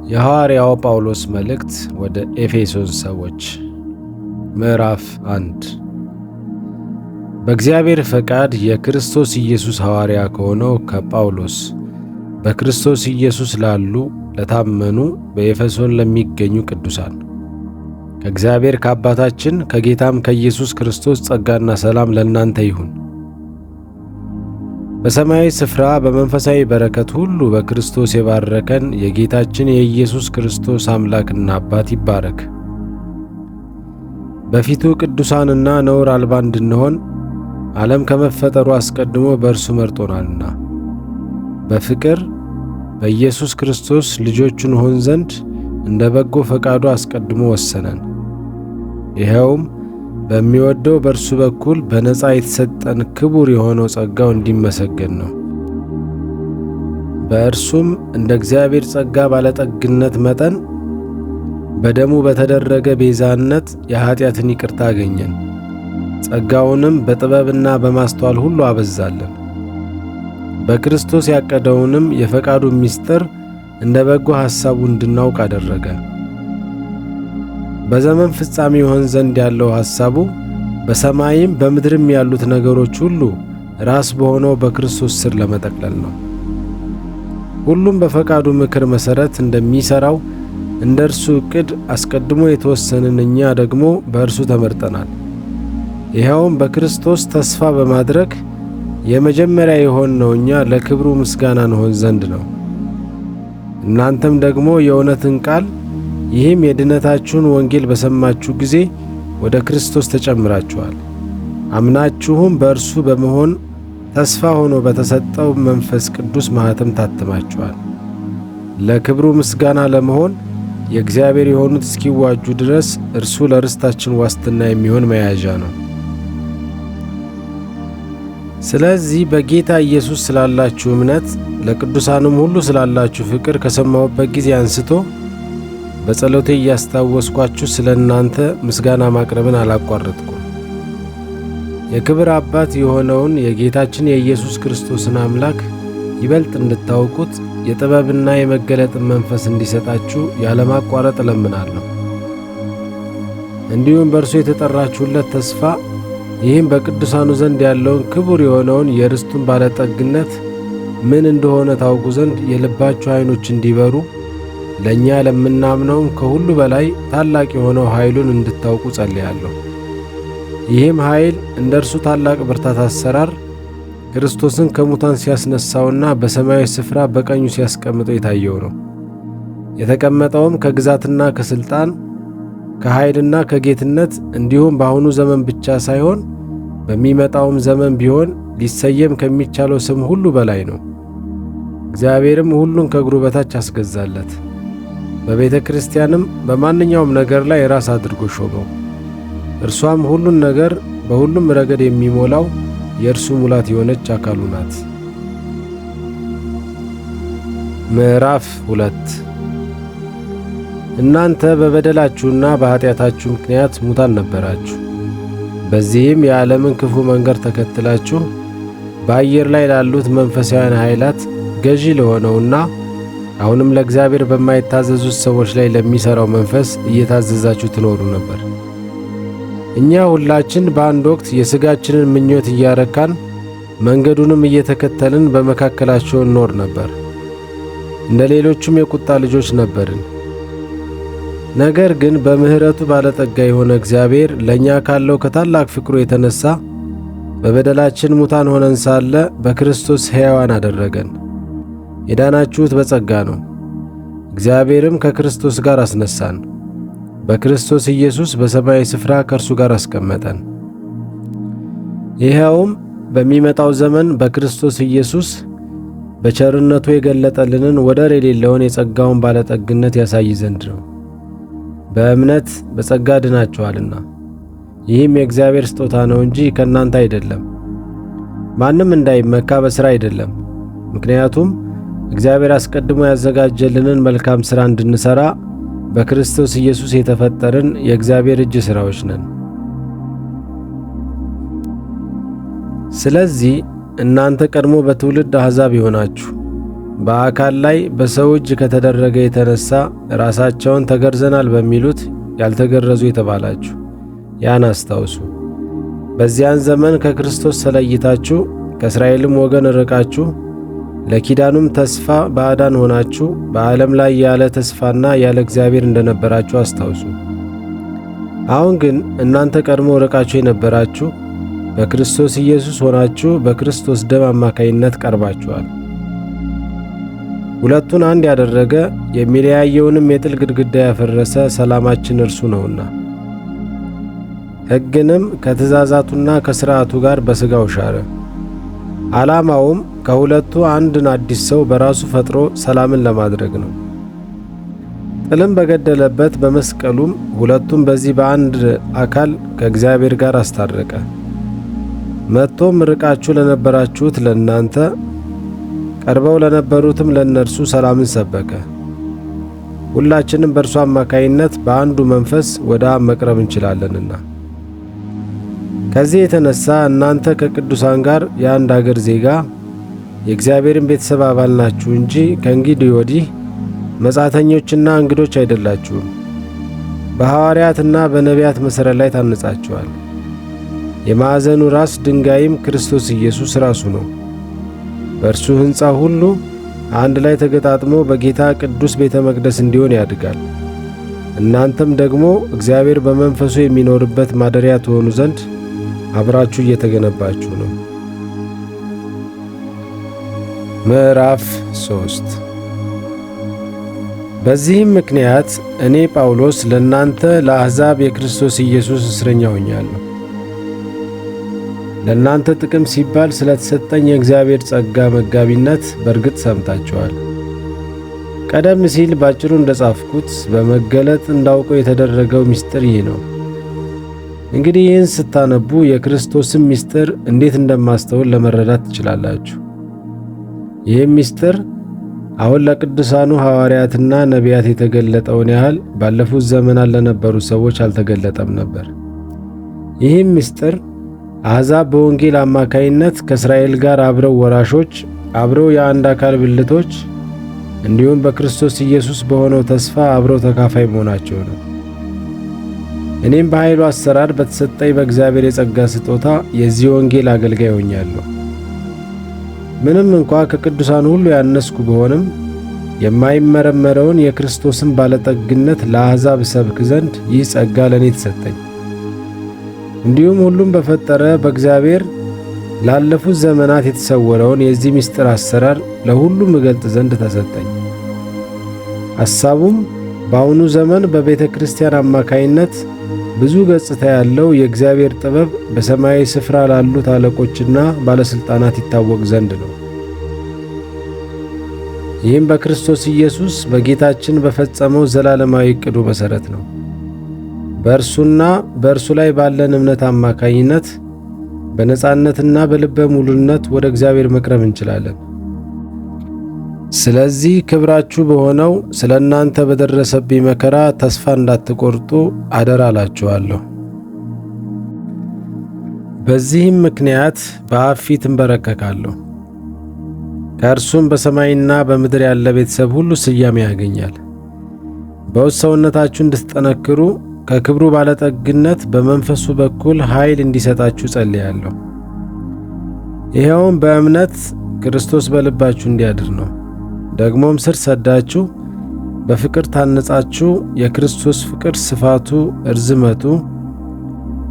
የሐዋርያው ጳውሎስ መልእክት ወደ ኤፌሶን ሰዎች ምዕራፍ 1። በእግዚአብሔር ፈቃድ የክርስቶስ ኢየሱስ ሐዋርያ ከሆነው ከጳውሎስ በክርስቶስ ኢየሱስ ላሉ ለታመኑ በኤፌሶን ለሚገኙ ቅዱሳን ከእግዚአብሔር ከአባታችን ከጌታም ከኢየሱስ ክርስቶስ ጸጋና ሰላም ለእናንተ ይሁን። በሰማያዊ ስፍራ በመንፈሳዊ በረከት ሁሉ በክርስቶስ የባረከን የጌታችን የኢየሱስ ክርስቶስ አምላክና አባት ይባረክ። በፊቱ ቅዱሳንና ነውር አልባ እንድንሆን ዓለም ከመፈጠሩ አስቀድሞ በእርሱ መርጦናልና በፍቅር በኢየሱስ ክርስቶስ ልጆቹ እንሆን ዘንድ እንደ በጎ ፈቃዱ አስቀድሞ ወሰነን። ይኸውም በሚወደው በእርሱ በኩል በነፃ የተሰጠን ክቡር የሆነው ጸጋው እንዲመሰገን ነው። በእርሱም እንደ እግዚአብሔር ጸጋ ባለጠግነት መጠን በደሙ በተደረገ ቤዛነት የኀጢአትን ይቅርታ አገኘን። ጸጋውንም በጥበብና በማስተዋል ሁሉ አበዛለን። በክርስቶስ ያቀደውንም የፈቃዱን ምስጢር እንደ በጎ ሐሳቡ እንድናውቅ አደረገ። በዘመን ፍጻሜ ይሆን ዘንድ ያለው ሐሳቡ በሰማይም በምድርም ያሉት ነገሮች ሁሉ ራስ በሆነው በክርስቶስ ስር ለመጠቅለል ነው። ሁሉም በፈቃዱ ምክር መሠረት እንደሚሠራው እንደ እርሱ ዕቅድ አስቀድሞ የተወሰንን እኛ ደግሞ በእርሱ ተመርጠናል። ይኸውም በክርስቶስ ተስፋ በማድረግ የመጀመሪያ የሆንነው እኛ ለክብሩ ምስጋና እንሆን ዘንድ ነው። እናንተም ደግሞ የእውነትን ቃል ይህም የድነታችሁን ወንጌል በሰማችሁ ጊዜ ወደ ክርስቶስ ተጨምራችኋል። አምናችሁም በእርሱ በመሆን ተስፋ ሆኖ በተሰጠው መንፈስ ቅዱስ ማኅተም ታትማችኋል። ለክብሩ ምስጋና ለመሆን የእግዚአብሔር የሆኑት እስኪዋጁ ድረስ እርሱ ለርስታችን ዋስትና የሚሆን መያዣ ነው። ስለዚህ በጌታ ኢየሱስ ስላላችሁ እምነት ለቅዱሳንም ሁሉ ስላላችሁ ፍቅር ከሰማሁበት ጊዜ አንስቶ በጸሎቴ እያስታወስኳችሁ ስለ እናንተ ምስጋና ማቅረብን አላቋረጥኩም። የክብር አባት የሆነውን የጌታችን የኢየሱስ ክርስቶስን አምላክ ይበልጥ እንድታውቁት የጥበብና የመገለጥን መንፈስ እንዲሰጣችሁ ያለማቋረጥ እለምናለሁ። እንዲሁም በእርሱ የተጠራችሁለት ተስፋ ይህም በቅዱሳኑ ዘንድ ያለውን ክቡር የሆነውን የርስቱን ባለጠግነት ምን እንደሆነ ታውቁ ዘንድ የልባችሁ ዓይኖች እንዲበሩ ለእኛ ለምናምነውም ከሁሉ በላይ ታላቅ የሆነው ኃይሉን እንድታውቁ ጸልያለሁ። ይህም ኃይል እንደ እርሱ ታላቅ ብርታት አሰራር ክርስቶስን ከሙታን ሲያስነሳውና በሰማያዊ ስፍራ በቀኙ ሲያስቀምጠው የታየው ነው። የተቀመጠውም ከግዛትና ከሥልጣን ከኃይልና ከጌትነት እንዲሁም በአሁኑ ዘመን ብቻ ሳይሆን በሚመጣውም ዘመን ቢሆን ሊሰየም ከሚቻለው ስም ሁሉ በላይ ነው። እግዚአብሔርም ሁሉን ከእግሩ በታች አስገዛለት። በቤተ ክርስቲያንም በማንኛውም ነገር ላይ ራስ አድርጎ ሾመው። እርሷም ሁሉን ነገር በሁሉም ረገድ የሚሞላው የእርሱ ሙላት የሆነች አካሉ ናት። ምዕራፍ 2። እናንተ በበደላችሁና በኀጢአታችሁ ምክንያት ሙታን ነበራችሁ። በዚህም የዓለምን ክፉ መንገድ ተከትላችሁ በአየር ላይ ላሉት መንፈሳውያን ኃይላት ገዢ ለሆነውና አሁንም ለእግዚአብሔር በማይታዘዙት ሰዎች ላይ ለሚሠራው መንፈስ እየታዘዛችሁ ትኖሩ ነበር። እኛ ሁላችን በአንድ ወቅት የሥጋችንን ምኞት እያረካን መንገዱንም እየተከተልን በመካከላቸው እንኖር ነበር። እንደ ሌሎቹም የቁጣ ልጆች ነበርን። ነገር ግን በምሕረቱ ባለጠጋ የሆነ እግዚአብሔር ለእኛ ካለው ከታላቅ ፍቅሩ የተነሣ በበደላችን ሙታን ሆነን ሳለ በክርስቶስ ሕያዋን አደረገን። የዳናችሁት በጸጋ ነው። እግዚአብሔርም ከክርስቶስ ጋር አስነሳን፣ በክርስቶስ ኢየሱስ በሰማያዊ ስፍራ ከእርሱ ጋር አስቀመጠን። ይኸውም በሚመጣው ዘመን በክርስቶስ ኢየሱስ በቸርነቱ የገለጠልንን ወደር የሌለውን የጸጋውን ባለጠግነት ያሳይ ዘንድ ነው። በእምነት በጸጋ ድናችኋልና፣ ይህም የእግዚአብሔር ስጦታ ነው እንጂ ከእናንተ አይደለም፣ ማንም እንዳይመካ በሥራ አይደለም። ምክንያቱም እግዚአብሔር አስቀድሞ ያዘጋጀልንን መልካም ሥራ እንድንሠራ በክርስቶስ ኢየሱስ የተፈጠርን የእግዚአብሔር እጅ ሥራዎች ነን። ስለዚህ እናንተ ቀድሞ በትውልድ አሕዛብ የሆናችሁ በአካል ላይ በሰው እጅ ከተደረገ የተነሳ ራሳቸውን ተገርዘናል በሚሉት ያልተገረዙ የተባላችሁ ያን አስታውሱ። በዚያን ዘመን ከክርስቶስ ተለይታችሁ ከእስራኤልም ወገን ርቃችሁ ለኪዳኑም ተስፋ ባዕዳን ሆናችሁ በዓለም ላይ ያለ ተስፋና ያለ እግዚአብሔር እንደነበራችሁ አስታውሱ። አሁን ግን እናንተ ቀድሞ ርቃችሁ የነበራችሁ በክርስቶስ ኢየሱስ ሆናችሁ በክርስቶስ ደም አማካይነት ቀርባችኋል። ሁለቱን አንድ ያደረገ የሚለያየውንም የጥል ግድግዳ ያፈረሰ ሰላማችን እርሱ ነውና፣ ሕግንም ከትእዛዛቱና ከሥርዓቱ ጋር በሥጋው ሻረ። ዓላማውም ከሁለቱ አንድን አዲስ ሰው በራሱ ፈጥሮ ሰላምን ለማድረግ ነው። ጥልም በገደለበት በመስቀሉም ሁለቱም በዚህ በአንድ አካል ከእግዚአብሔር ጋር አስታረቀ። መጥቶም ርቃችሁ ለነበራችሁት ለእናንተ ቀርበው ለነበሩትም ለእነርሱ ሰላምን ሰበከ። ሁላችንም በእርሱ አማካይነት በአንዱ መንፈስ ወደ አብ መቅረብ እንችላለንና። ከዚህ የተነሳ እናንተ ከቅዱሳን ጋር የአንድ አገር ዜጋ የእግዚአብሔርን ቤተሰብ አባል ናችሁ እንጂ ከእንግዲህ ወዲህ መጻተኞችና እንግዶች አይደላችሁም። በሐዋርያትና በነቢያት መሠረት ላይ ታንጻችኋል። የማዕዘኑ ራስ ድንጋይም ክርስቶስ ኢየሱስ ራሱ ነው። በእርሱ ሕንፃ ሁሉ አንድ ላይ ተገጣጥሞ በጌታ ቅዱስ ቤተ መቅደስ እንዲሆን ያድጋል። እናንተም ደግሞ እግዚአብሔር በመንፈሱ የሚኖርበት ማደሪያ ትሆኑ ዘንድ አብራችሁ እየተገነባችሁ ነው። ምዕራፍ 3። በዚህም ምክንያት እኔ ጳውሎስ ለእናንተ ለአሕዛብ የክርስቶስ ኢየሱስ እስረኛ ሆኛለሁ። ለእናንተ ጥቅም ሲባል ስለተሰጠኝ የእግዚአብሔር ጸጋ መጋቢነት በእርግጥ ሰምታችኋል። ቀደም ሲል ባጭሩ እንደጻፍኩት በመገለጥ እንዳውቀው የተደረገው ምስጢር ይህ ነው። እንግዲህ ይህን ስታነቡ የክርስቶስን ምስጢር እንዴት እንደማስተውል ለመረዳት ትችላላችሁ። ይህም ምስጢር አሁን ለቅዱሳኑ ሐዋርያትና ነቢያት የተገለጠውን ያህል ባለፉት ዘመናት ለነበሩ ሰዎች አልተገለጠም ነበር። ይህም ምስጢር አሕዛብ በወንጌል አማካይነት ከእስራኤል ጋር አብረው ወራሾች፣ አብረው የአንድ አካል ብልቶች፣ እንዲሁም በክርስቶስ ኢየሱስ በሆነው ተስፋ አብረው ተካፋይ መሆናቸው ነው። እኔም በኃይሉ አሰራር በተሰጠኝ በእግዚአብሔር የጸጋ ስጦታ የዚህ ወንጌል አገልጋይ ሆኛለሁ። ምንም እንኳ ከቅዱሳን ሁሉ ያነስኩ ብሆንም የማይመረመረውን የክርስቶስን ባለጠግነት ለአሕዛብ እሰብክ ዘንድ ይህ ጸጋ ለእኔ ተሰጠኝ። እንዲሁም ሁሉም በፈጠረ በእግዚአብሔር ላለፉት ዘመናት የተሰወረውን የዚህ ምስጢር አሰራር ለሁሉም እገልጥ ዘንድ ተሰጠኝ። ሐሳቡም በአሁኑ ዘመን በቤተ ክርስቲያን አማካይነት ብዙ ገጽታ ያለው የእግዚአብሔር ጥበብ በሰማያዊ ስፍራ ላሉት አለቆችና ባለሥልጣናት ይታወቅ ዘንድ ነው። ይህም በክርስቶስ ኢየሱስ በጌታችን በፈጸመው ዘላለማዊ ዕቅዱ መሠረት ነው። በእርሱና በእርሱ ላይ ባለን እምነት አማካኝነት በነጻነትና በልበ ሙሉነት ወደ እግዚአብሔር መቅረብ እንችላለን። ስለዚህ ክብራችሁ በሆነው ስለ እናንተ በደረሰብኝ መከራ ተስፋ እንዳትቆርጡ አደራ እላችኋለሁ። በዚህም ምክንያት በአብ ፊት እንበረከካለሁ። ከእርሱም በሰማይና በምድር ያለ ቤተሰብ ሁሉ ስያሜ ያገኛል። በውስጥ ሰውነታችሁ እንድትጠነክሩ ከክብሩ ባለጠግነት በመንፈሱ በኩል ኃይል እንዲሰጣችሁ ጸልያለሁ። ይኸውም በእምነት ክርስቶስ በልባችሁ እንዲያድር ነው። ደግሞም ስር ሰዳችሁ በፍቅር ታነጻችሁ የክርስቶስ ፍቅር ስፋቱ፣ እርዝመቱ፣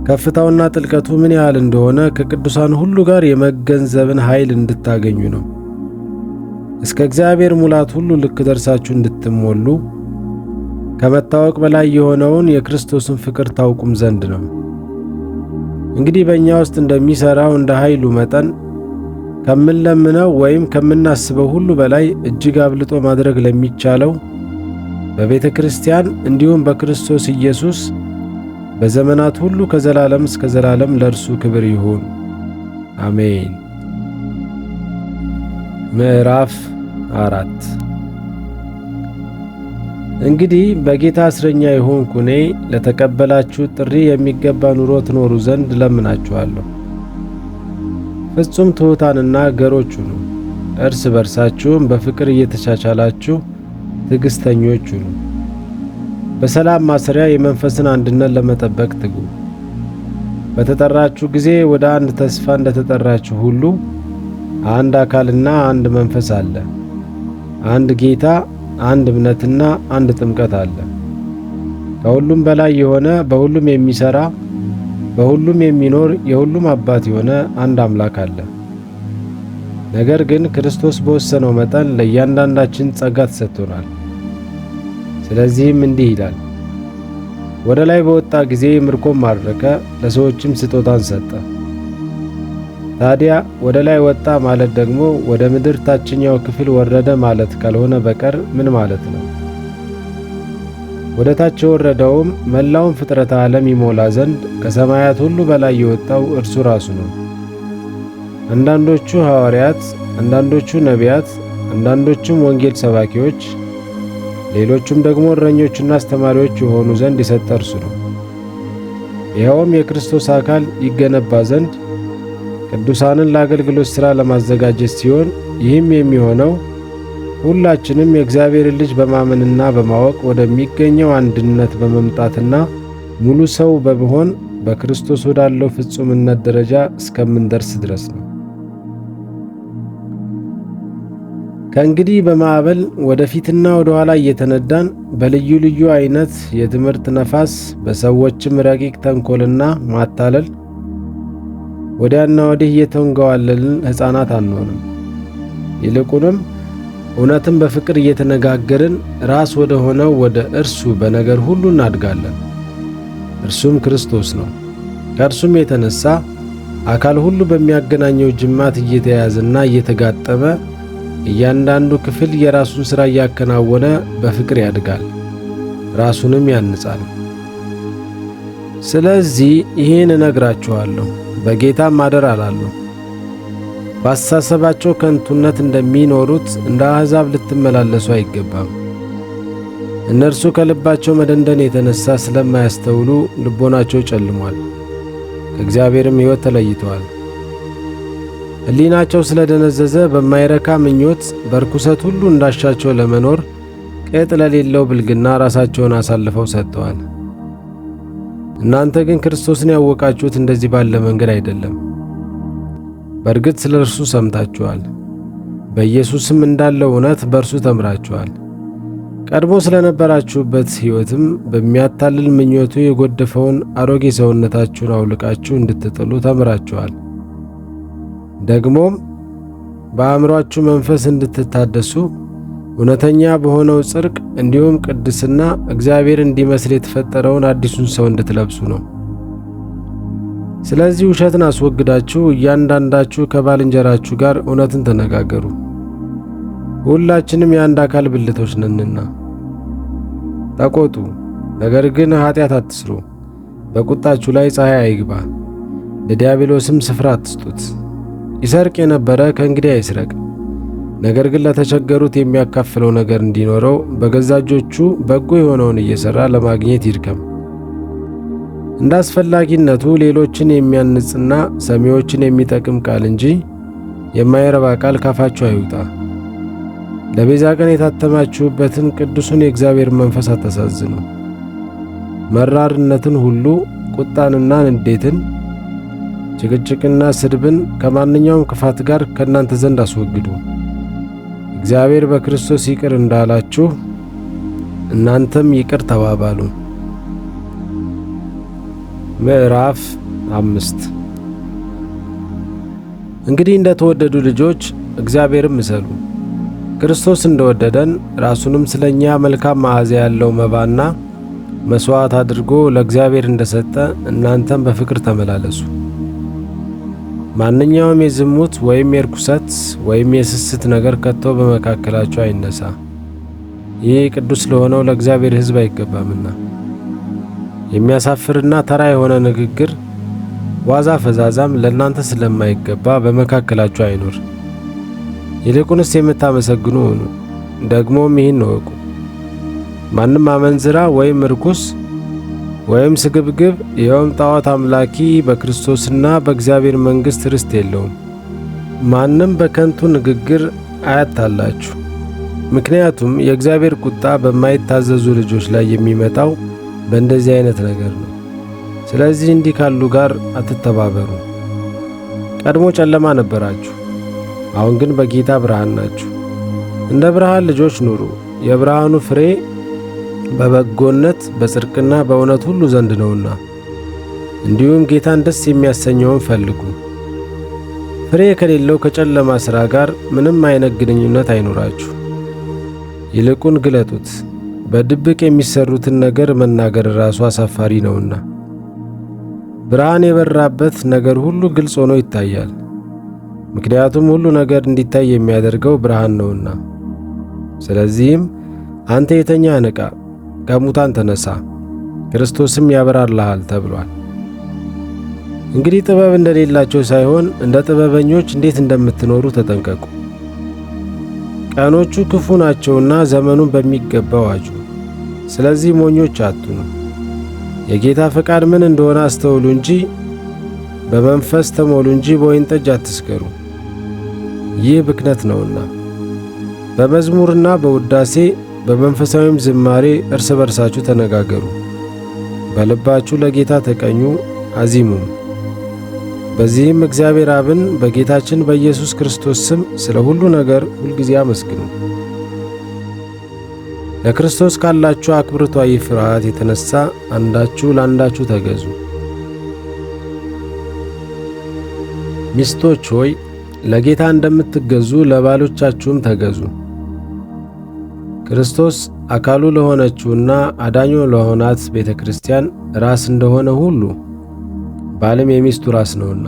ከፍታውና ጥልቀቱ ምን ያህል እንደሆነ ከቅዱሳን ሁሉ ጋር የመገንዘብን ኃይል እንድታገኙ ነው። እስከ እግዚአብሔር ሙላት ሁሉ ልክ ደርሳችሁ እንድትሞሉ ከመታወቅ በላይ የሆነውን የክርስቶስን ፍቅር ታውቁም ዘንድ ነው። እንግዲህ በእኛ ውስጥ እንደሚሠራው እንደ ኃይሉ መጠን ከምንለምነው ወይም ከምናስበው ሁሉ በላይ እጅግ አብልጦ ማድረግ ለሚቻለው በቤተ ክርስቲያን እንዲሁም በክርስቶስ ኢየሱስ በዘመናት ሁሉ ከዘላለም እስከ ዘላለም ለእርሱ ክብር ይሁን፣ አሜን። ምዕራፍ 4። እንግዲህ በጌታ እስረኛ የሆንኩ እኔ ለተቀበላችሁ ጥሪ የሚገባ ኑሮ ትኖሩ ዘንድ እለምናችኋለሁ። ፍጹም ትሑታንና ገሮች ሁኑ። እርስ በርሳችሁም በፍቅር እየተቻቻላችሁ ትዕግሥተኞች ሁኑ። በሰላም ማሰሪያ የመንፈስን አንድነት ለመጠበቅ ትጉ። በተጠራችሁ ጊዜ ወደ አንድ ተስፋ እንደተጠራችሁ ሁሉ አንድ አካልና አንድ መንፈስ አለ። አንድ ጌታ፣ አንድ እምነትና አንድ ጥምቀት አለ። ከሁሉም በላይ የሆነ፣ በሁሉም የሚሰራ፣ በሁሉም የሚኖር፣ የሁሉም አባት የሆነ አንድ አምላክ አለ። ነገር ግን ክርስቶስ በወሰነው መጠን ለእያንዳንዳችን ጸጋ ተሰጥቶናል። ስለዚህም እንዲህ ይላል፣ ወደ ላይ በወጣ ጊዜ ምርኮም ማረከ፣ ለሰዎችም ስጦታን ሰጠ። ታዲያ ወደ ላይ ወጣ ማለት ደግሞ ወደ ምድር ታችኛው ክፍል ወረደ ማለት ካልሆነ በቀር ምን ማለት ነው? ወደ ታች የወረደውም መላውን ፍጥረተ ዓለም ይሞላ ዘንድ ከሰማያት ሁሉ በላይ የወጣው እርሱ ራሱ ነው። አንዳንዶቹ ሐዋርያት፣ አንዳንዶቹ ነቢያት፣ አንዳንዶቹም ወንጌል ሰባኪዎች፣ ሌሎቹም ደግሞ እረኞችና አስተማሪዎች የሆኑ ዘንድ የሰጠ እርሱ ነው። ይኸውም የክርስቶስ አካል ይገነባ ዘንድ ቅዱሳንን ለአገልግሎት ሥራ ለማዘጋጀት ሲሆን፣ ይህም የሚሆነው ሁላችንም የእግዚአብሔርን ልጅ በማመንና በማወቅ ወደሚገኘው አንድነት በመምጣትና ሙሉ ሰው በመሆን በክርስቶስ ወዳለው ፍጹምነት ደረጃ እስከምንደርስ ድረስ ነው። ከእንግዲህ በማዕበል ወደፊትና ወደ ኋላ እየተነዳን፣ በልዩ ልዩ አይነት የትምህርት ነፋስ፣ በሰዎችም ረቂቅ ተንኮልና ማታለል ወዲያና ወዲህ እየተንገዋለልን ሕፃናት አንሆንም። ይልቁንም እውነትን በፍቅር እየተነጋገርን ራስ ወደ ሆነው ወደ እርሱ በነገር ሁሉ እናድጋለን። እርሱም ክርስቶስ ነው። ከእርሱም የተነሳ አካል ሁሉ በሚያገናኘው ጅማት እየተያያዘና እየተጋጠመ፣ እያንዳንዱ ክፍል የራሱን ሥራ እያከናወነ በፍቅር ያድጋል፣ ራሱንም ያንጻል። ስለዚህ ይህን እነግራችኋለሁ፣ በጌታም አደራ እላለሁ። በአስተሳሰባቸው ከንቱነት እንደሚኖሩት እንደ አሕዛብ ልትመላለሱ አይገባም። እነርሱ ከልባቸው መደንደን የተነሣ ስለማያስተውሉ ልቦናቸው ጨልሟል፣ ከእግዚአብሔርም ሕይወት ተለይተዋል። ሕሊናቸው ስለደነዘዘ በማይረካ ምኞት በርኩሰት ሁሉ እንዳሻቸው ለመኖር ቅጥ ለሌለው ብልግና ራሳቸውን አሳልፈው ሰጥተዋል። እናንተ ግን ክርስቶስን ያወቃችሁት እንደዚህ ባለ መንገድ አይደለም። በእርግጥ ስለ እርሱ ሰምታችኋል፣ በኢየሱስም እንዳለው እውነት በእርሱ ተምራችኋል። ቀድሞ ስለነበራችሁበት ሕይወትም በሚያታልል ምኞቱ የጎደፈውን አሮጌ ሰውነታችሁን አውልቃችሁ እንድትጥሉ ተምራችኋል። ደግሞም በአእምሮአችሁ መንፈስ እንድትታደሱ፣ እውነተኛ በሆነው ጽድቅ እንዲሁም ቅድስና እግዚአብሔር እንዲመስል የተፈጠረውን አዲሱን ሰው እንድትለብሱ ነው። ስለዚህ ውሸትን አስወግዳችሁ እያንዳንዳችሁ ከባልንጀራችሁ ጋር እውነትን ተነጋገሩ፣ ሁላችንም የአንድ አካል ብልቶች ነንና። ተቆጡ፣ ነገር ግን ኃጢአት አትስሩ። በቁጣችሁ ላይ ፀሐይ አይግባ፣ ለዲያብሎስም ስፍራ አትስጡት። ይሰርቅ የነበረ ከእንግዲህ አይስረቅ፣ ነገር ግን ለተቸገሩት የሚያካፍለው ነገር እንዲኖረው በገዛ እጆቹ በጎ የሆነውን እየሠራ ለማግኘት ይድከም። እንደ አስፈላጊነቱ ሌሎችን የሚያንጽና ሰሚዎችን የሚጠቅም ቃል እንጂ የማይረባ ቃል ካፋችሁ አይውጣ። ለቤዛ ቀን የታተማችሁበትን ቅዱሱን የእግዚአብሔር መንፈስ አታሳዝኑ። መራርነትን ሁሉ፣ ቁጣንና ንዴትን፣ ጭቅጭቅና ስድብን ከማንኛውም ክፋት ጋር ከእናንተ ዘንድ አስወግዱ። እግዚአብሔር በክርስቶስ ይቅር እንዳላችሁ እናንተም ይቅር ተባባሉ። ምዕራፍ 5። እንግዲህ እንደ ተወደዱ ልጆች እግዚአብሔርን ምሰሉ። ክርስቶስ እንደወደደን፣ ራሱንም ስለኛ መልካም መዓዛ ያለው መባና መሥዋዕት አድርጎ ለእግዚአብሔር እንደሰጠ እናንተም በፍቅር ተመላለሱ። ማንኛውም የዝሙት ወይም የርኩሰት ወይም የስስት ነገር ከቶ በመካከላችሁ አይነሳ፣ ይህ ቅዱስ ለሆነው ለእግዚአብሔር ሕዝብ አይገባምና። የሚያሳፍርና ተራ የሆነ ንግግር፣ ዋዛ ፈዛዛም ለእናንተ ስለማይገባ በመካከላችሁ አይኑር። ይልቁንስ የምታመሰግኑ ሁኑ። ደግሞም ይህን እወቁ፣ ማንም አመንዝራ ወይም ርኩስ ወይም ስግብግብ፣ ይኸውም ጣዖት አምላኪ፣ በክርስቶስና በእግዚአብሔር መንግሥት ርስት የለውም። ማንም በከንቱ ንግግር አያታላችሁ። ምክንያቱም የእግዚአብሔር ቁጣ በማይታዘዙ ልጆች ላይ የሚመጣው በእንደዚህ አይነት ነገር ነው። ስለዚህ እንዲህ ካሉ ጋር አትተባበሩ። ቀድሞ ጨለማ ነበራችሁ፣ አሁን ግን በጌታ ብርሃን ናችሁ። እንደ ብርሃን ልጆች ኑሩ። የብርሃኑ ፍሬ በበጎነት በጽድቅና በእውነት ሁሉ ዘንድ ነውና፣ እንዲሁም ጌታን ደስ የሚያሰኘውን ፈልጉ። ፍሬ ከሌለው ከጨለማ ሥራ ጋር ምንም አይነት ግንኙነት አይኑራችሁ። ይልቁን ግለጡት። በድብቅ የሚሰሩትን ነገር መናገር ራሱ አሳፋሪ ነውና። ብርሃን የበራበት ነገር ሁሉ ግልጽ ሆኖ ይታያል፣ ምክንያቱም ሁሉ ነገር እንዲታይ የሚያደርገው ብርሃን ነውና። ስለዚህም አንተ የተኛ ንቃ፣ ከሙታን ተነሳ፣ ክርስቶስም ያበራልሃል ተብሏል። እንግዲህ ጥበብ እንደሌላቸው ሳይሆን እንደ ጥበበኞች እንዴት እንደምትኖሩ ተጠንቀቁ። ቀኖቹ ክፉ ናቸውና ዘመኑን በሚገባ ዋጁ። ስለዚህ ሞኞች አትሁኑ፣ የጌታ ፈቃድ ምን እንደሆነ አስተውሉ እንጂ በመንፈስ ተሞሉ እንጂ በወይን ጠጅ አትስከሩ፣ ይህ ብክነት ነውና። በመዝሙርና በውዳሴ በመንፈሳዊም ዝማሬ እርስ በርሳችሁ ተነጋገሩ። በልባችሁ ለጌታ ተቀኙ አዚሙም። በዚህም እግዚአብሔር አብን በጌታችን በኢየሱስ ክርስቶስ ስም ስለ ሁሉ ነገር ሁልጊዜ አመስግኑ። ለክርስቶስ ካላችሁ አክብሮታዊ ፍርሃት የተነሳ አንዳችሁ ለአንዳችሁ ተገዙ። ሚስቶች ሆይ ለጌታ እንደምትገዙ ለባሎቻችሁም ተገዙ። ክርስቶስ አካሉ ለሆነችውና አዳኙ ለሆናት ቤተ ክርስቲያን ራስ እንደሆነ ሁሉ ባልም የሚስቱ ራስ ነውና።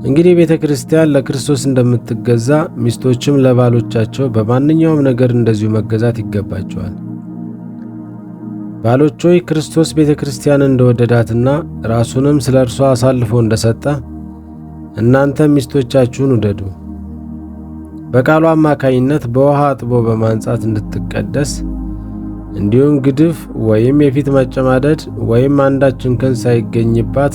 እንግዲህ ቤተ ክርስቲያን ለክርስቶስ እንደምትገዛ ሚስቶችም ለባሎቻቸው በማንኛውም ነገር እንደዚሁ መገዛት ይገባቸዋል። ባሎች ሆይ ክርስቶስ ቤተ ክርስቲያንን እንደወደዳትና ራሱንም ስለ እርሷ አሳልፎ እንደሰጠ እናንተ ሚስቶቻችሁን ውደዱ። በቃሉ አማካኝነት በውሃ አጥቦ በማንጻት እንድትቀደስ እንዲሁም ግድፍ ወይም የፊት መጨማደድ ወይም አንዳች እንከን ሳይገኝባት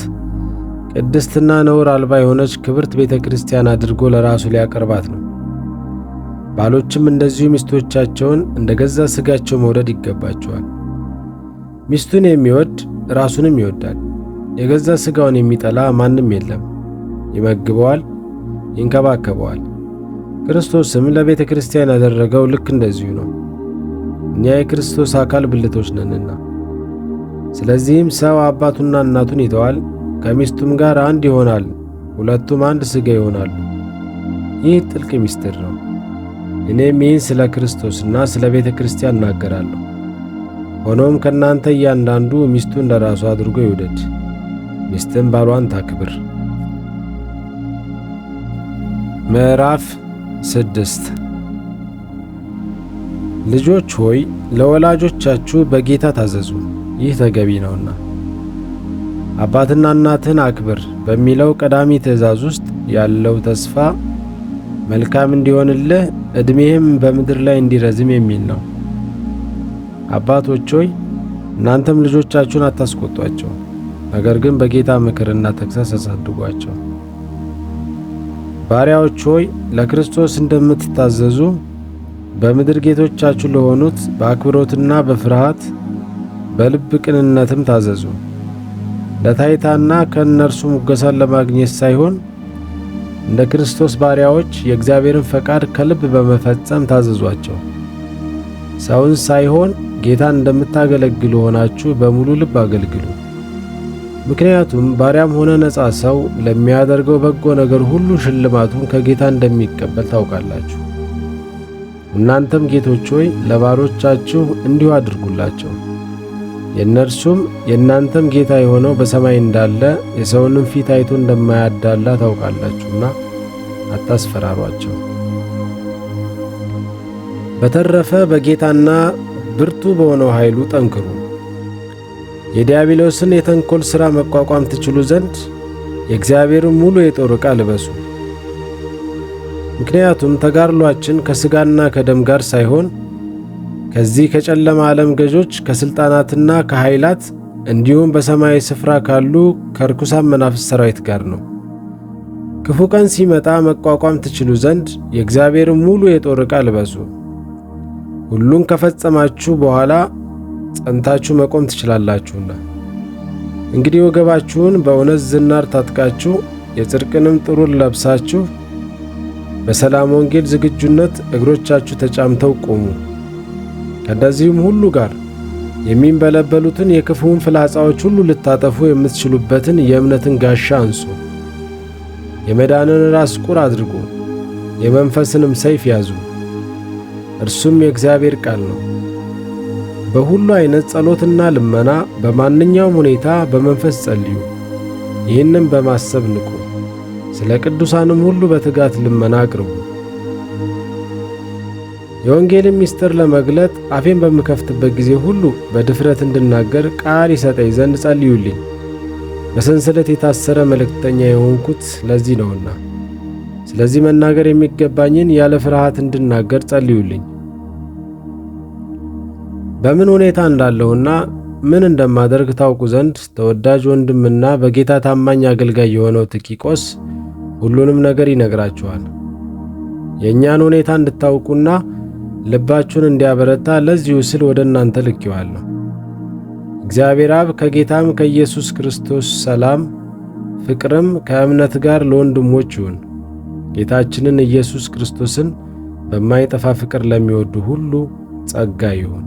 ቅድስትና ነውር አልባ የሆነች ክብርት ቤተ ክርስቲያን አድርጎ ለራሱ ሊያቀርባት ነው። ባሎችም እንደዚሁ ሚስቶቻቸውን እንደ ገዛ ሥጋቸው መውደድ ይገባቸዋል። ሚስቱን የሚወድ ራሱንም ይወዳል። የገዛ ሥጋውን የሚጠላ ማንም የለም። ይመግበዋል፣ ይንከባከበዋል። ክርስቶስም ለቤተ ክርስቲያን ያደረገው ልክ እንደዚሁ ነው። እኛ የክርስቶስ አካል ብልቶች ነንና። ስለዚህም ሰው አባቱና እናቱን ይተዋል፣ ከሚስቱም ጋር አንድ ይሆናል፣ ሁለቱም አንድ ሥጋ ይሆናሉ። ይህ ጥልቅ ምስጢር ነው። እኔም ይህን ስለ ክርስቶስና ስለ ቤተ ክርስቲያን እናገራለሁ። ሆኖም ከእናንተ እያንዳንዱ ሚስቱን እንደ ራሱ አድርጎ ይውደድ፣ ሚስትም ባሏን ታክብር። ምዕራፍ 6። ልጆች ሆይ ለወላጆቻችሁ በጌታ ታዘዙ፣ ይህ ተገቢ ነውና። አባትና እናትህን አክብር በሚለው ቀዳሚ ትእዛዝ ውስጥ ያለው ተስፋ መልካም እንዲሆንልህ ዕድሜህም በምድር ላይ እንዲረዝም የሚል ነው። አባቶች ሆይ እናንተም ልጆቻችሁን አታስቆጧቸው፣ ነገር ግን በጌታ ምክርና ተግሣጽ አሳድጓቸው። ባሪያዎች ሆይ ለክርስቶስ እንደምትታዘዙ በምድር ጌቶቻችሁ ለሆኑት በአክብሮትና በፍርሃት በልብ ቅንነትም ታዘዙ። ለታይታና ከእነርሱ ሙገሳን ለማግኘት ሳይሆን እንደ ክርስቶስ ባሪያዎች የእግዚአብሔርን ፈቃድ ከልብ በመፈጸም ታዘዟቸው። ሰውን ሳይሆን ጌታን እንደምታገለግሉ ሆናችሁ በሙሉ ልብ አገልግሉ። ምክንያቱም ባሪያም ሆነ ነፃ ሰው ለሚያደርገው በጎ ነገር ሁሉ ሽልማቱን ከጌታ እንደሚቀበል ታውቃላችሁ። እናንተም ጌቶች ሆይ ለባሮቻችሁ እንዲሁ አድርጉላቸው። የእነርሱም የእናንተም ጌታ የሆነው በሰማይ እንዳለ የሰውንም ፊት አይቶ እንደማያዳላ ታውቃላችሁና አታስፈራሯቸው። በተረፈ በጌታና ብርቱ በሆነው ኃይሉ ጠንክሩ። የዲያብሎስን የተንኮል ሥራ መቋቋም ትችሉ ዘንድ የእግዚአብሔርን ሙሉ የጦር ዕቃ ልበሱ። ምክንያቱም ተጋድሏችን ከሥጋና ከደም ጋር ሳይሆን ከዚህ ከጨለማ ዓለም ገዦች ከሥልጣናትና ከኃይላት እንዲሁም በሰማያዊ ስፍራ ካሉ ከርኩሳን መናፍስት ሠራዊት ጋር ነው። ክፉ ቀን ሲመጣ መቋቋም ትችሉ ዘንድ የእግዚአብሔርን ሙሉ የጦር ዕቃ ልበሱ። ሁሉን ከፈጸማችሁ በኋላ ጸንታችሁ መቆም ትችላላችሁና። እንግዲህ ወገባችሁን በእውነት ዝናር ታጥቃችሁ የጽድቅንም ጥሩር ለብሳችሁ በሰላም ወንጌል ዝግጁነት እግሮቻችሁ ተጫምተው ቁሙ። ከእነዚህም ሁሉ ጋር የሚንበለበሉትን የክፉውን ፍላጻዎች ሁሉ ልታጠፉ የምትችሉበትን የእምነትን ጋሻ አንሱ። የመዳንን ራስ ቁር አድርጉ፣ የመንፈስንም ሰይፍ ያዙ፣ እርሱም የእግዚአብሔር ቃል ነው። በሁሉ ዓይነት ጸሎትና ልመና በማንኛውም ሁኔታ በመንፈስ ጸልዩ። ይህንም በማሰብ ንቁ። ስለ ቅዱሳንም ሁሉ በትጋት ልመና አቅርቡ። የወንጌልን ምስጢር ለመግለጥ አፌን በምከፍትበት ጊዜ ሁሉ በድፍረት እንድናገር ቃል ይሰጠኝ ዘንድ ጸልዩልኝ። በሰንሰለት የታሰረ መልእክተኛ የሆንኩት ለዚህ ነውና፣ ስለዚህ መናገር የሚገባኝን ያለ ፍርሃት እንድናገር ጸልዩልኝ። በምን ሁኔታ እንዳለሁና ምን እንደማደርግ ታውቁ ዘንድ ተወዳጅ ወንድምና በጌታ ታማኝ አገልጋይ የሆነው ቲኪቆስ ሁሉንም ነገር ይነግራችኋል። የእኛን ሁኔታ እንድታውቁና ልባችሁን እንዲያበረታ ለዚሁ ስል ወደ እናንተ ልኬዋለሁ። እግዚአብሔር አብ ከጌታም ከኢየሱስ ክርስቶስ ሰላም ፍቅርም ከእምነት ጋር ለወንድሞች ይሁን። ጌታችንን ኢየሱስ ክርስቶስን በማይጠፋ ፍቅር ለሚወዱ ሁሉ ጸጋ ይሁን።